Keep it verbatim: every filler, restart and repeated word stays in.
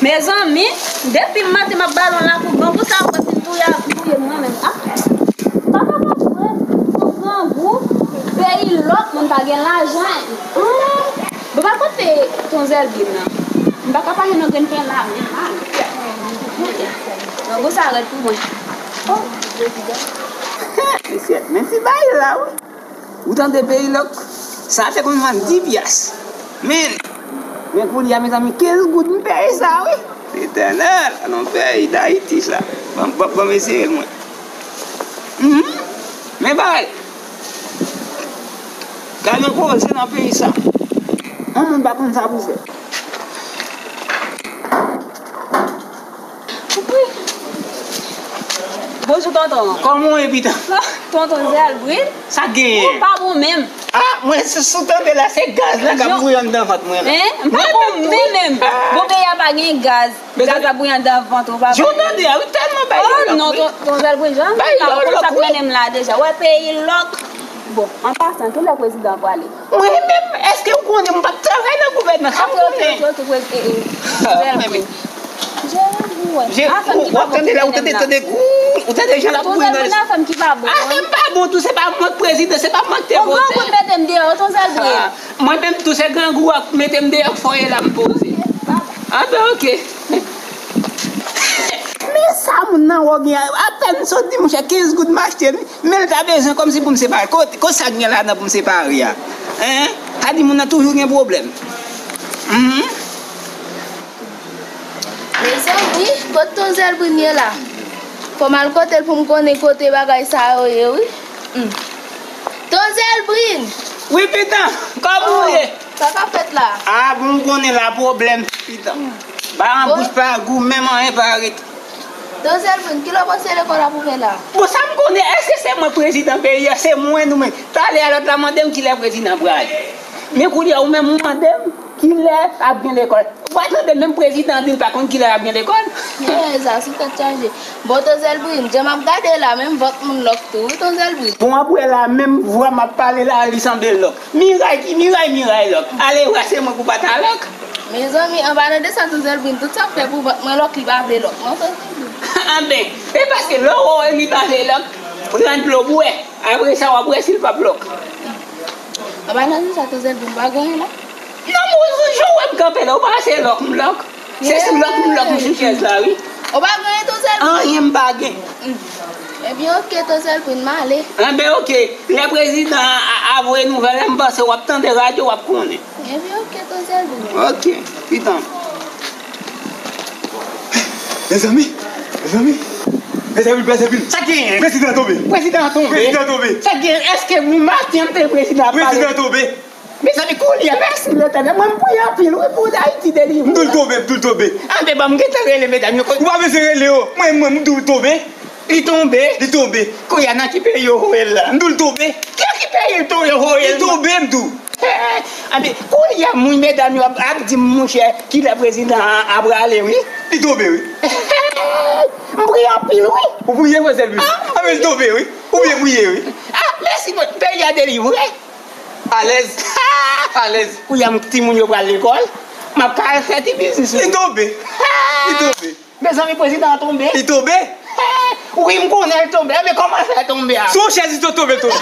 Mezanmi, depi maten m ap bale yon lakou, grangou sa ap fin touye, touye mwen menm. Ah, m pa kapab wè yon grangou, peyi lòk, moun pa gen lajan. Ah, bon, pa kote ton Zèlbin nan. M pa ka pa jwenn yon grenn pen la menm. Ah, grangou sa rèd pou mwen. Oh, Jezi. Mesye, men ti bagay la, wi. Ou tande peyi lòk, sa te konn vann dis pyas. Men, men kounye a, mezanmi, kenz goud m peye sa, wi. Letènèl, nan peyi Dayiti sa. Ban, ban, ban m eseye l, mwen. Mhm. Men bagay. Gade yon koze nan peyi sa. Yon moun pa konn sa pou fè. Wi. Bonjou, tonton. Kòman w ye, pitan? Ah, tonton Zèlbrin. Sa k genyen? Ou pa bon menm. Ah, mwen, si, si w tande la, se gaz la k ap bouyi anndan vant mwen la. Hein? M pa bon menm, menm. Bon, peyi a pa gen gaz. Gaz ap bouyi anndan vant ou, pa bon. Jan w tande a, wi, tèlman bay lòk, wi. Oh non, ton, ton Zèlbrin, jan m di la, ou konn sa k mennen m la deja. Wè, peyi lòk. Bon, an pasan, kilè prezidan an prale? Mwen menm, èske w konnen m p ap travay nan gouvènman? Sa m konnen. Ok, ok, ok, ok, eh, eh. Ah, mwen menm. Jerry, ou wè. Je, ou, w ap tande la, ou tande, tande, ou, ou tande jan l ap bouyi nan. Afè m ki pa bon. Afè m pa bon tou, se pa mwen k prezidan, se pa mwen k te vote. Bon, grangou mete m deyò, ton Zèlbrin. Ah, mwen menm tou, se grangou a k mete m deyò, k fòye la m poze. Ah, ben, ok. Men sa moun nan wè gen apèn sot di, monchè, kenz goud m achte li. Men l ta bezwen kòmsi pou m separe. Kot, kot sa k gen ladan pou m separe a? Hein? Sa di moun nan toujou gen pwoblèm. Mhm. Mezanmi, kot ton Zèlbrin ye la? Fò m al kote l pou m konnen kote bagay sa yo ye, wi. Hmm. Ton Zèlbrin! Wi, pitan, kòman w ye? Sa k ap fèt la? Ah, bon, m konnen la pwoblèm, pitan. Ba an bouch pa gou, menm anyen pa ret. Ton Zèlbrin, kilè w panse lekòl ap ouvè la? Bon, sa m konnen, èske se mwen prezidan peyi a? Se mwen, nou menm. Talè a lòt la mande m kilè prezidan prale. Men kounye a, ou menm ou mande m kilè ap gen lekòl. Ou pa tande menm prezidan an di l pa konn kilè ap gen lekòl? Hey, sa sou tèt chaje. Bon, ton Zèlbrin, jan m ap gade la, menm vant moun lòk tou, wi, ton Zèlbrin. Bon, apre la, menm vwa m ap pale la, li sanble lòk. Miray ki miray, miray lòk. Ale wè se mwen pou pa ta lòk. Mezanmi, anba nan de sa, ton Zèlbrin, tout sa m fè pou vant mwen lòk, li pa vle lòk. Mwen fè anben, se paske lè w wè li pa vle lòk, pran dlo bwè. Apre sa, w ap wè si l p ap lòk. Anba nan de sa, ton Zèlbrin, pa gen anyen la? Non, mwen, jan w wè m kanpe la, ou pa se lòk m lòk. Se sou lòk m lòk m sou chèz la, wi. Ou pa gen anyen, ton Zèlbrin? Anyen m pa gen. Hmm. Ebyen, oke, ton Zèlbrin, m ale. Enben, oke. Lè prezidan a, a, a voye nouvèl la, m panse w ap tande radyo, w ap konnen. Ebyen, oke, ton Zèlbrin. Oke, pitan. Mezanmi, mezanmi, mezanmi, mezanmi. Sa k genyen? Prezidan an tonbe. Prezidan an tonbe? Prezidan an tonbe. Sa k genyen? Èske bon maten an m te prezidan ap pale? Prezidan an tonbe. Mezanmi, kounye a, mèsi Letènèl. Mwen, m priye anpil, wi, pou Dayiti delivre. M di w l tonbe, m di w l tonbe. Anben, ban m gentan rele medam yo. Ou pa bezwen rele yo. Mwen, mwen, m di w l tonbe. Li tonbe. Li tonbe. Kounye a, nan ki peyi yo voye l la? M di w l tonbe. Nan ki peyi l tonbe, yo voye l? Li tonbe, m di w. Anben, kounye a, moun, medam yo ap, ap di m, monchè, kilè prezidan an ap prale, wi. Li tonbe, wi. M priye anpil, wi. Ou priye, mwen, Zèlbin? Ah, anben, li tonbe, wi. Ou byen priye, wi. Ah, mèsi, mwen, peyi a delivre. Alèz. Alèz. Kounye a, m, timoun yo pral lekòl. M ap ka al fè ti biznis, wi. Li tonbe. Li tonbe. Mezanmi, prezidan an tonbe. Li tonbe. Wi, m konnen l tonbe. Enben, kòman l fè tonbe a? Sou chèz li tonbe, tonbe.